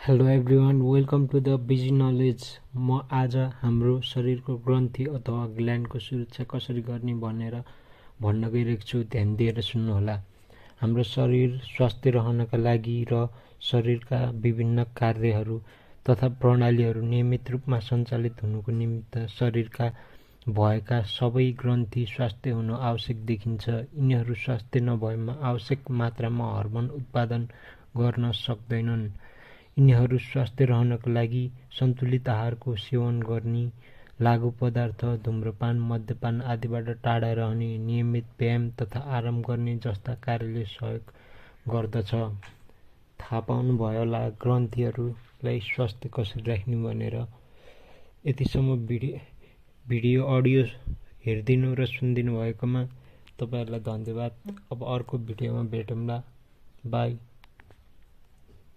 Hello everyone, welcome to the busy knowledge. म आज हाम्रो शरीरको ग्रन्थि अथवा ग्ल्यान्डको सुरक्षा कसरी गर्ने भनेर भन्न गइरहेको छु। ध्यान दिएर सुन्नुहोला। हाम्रो शरीर स्वस्थ रहनका लागि र शरीरका विभिन्न कार्यहरू तथा प्रणालीहरू नियमित रूपमा सञ्चालित हुनुको निमित्त शरीरका भएका सबै ग्रन्थि स्वास्थ्य हुन आवश्यक देखिन्छ। यिनीहरू स्वास्थ्य नभएमा आवश्यक मात्रामा हर्मोन उत्पादन गर्न सक्दैनन्। यिनीहरू स्वस्थ रहनका लागि सन्तुलित आहारको सेवन गर्ने, लागु पदार्थ, धूम्रपान, मद्यपान आदिबाट टाढा रहने, नियमित व्यायाम तथा आराम गर्ने जस्ता कार्यले सहयोग गर्दछ। थाहा पाउनुभयो होला ग्रन्थिहरूलाई स्वस्थ कसरी राख्ने भनेर। यतिसम्म भिडियो अडियो हेरिदिनु र सुनिदिनु भएकोमा तपाईँहरूलाई धन्यवाद। अब अर्को भिडियोमा भेटौँला। बाई।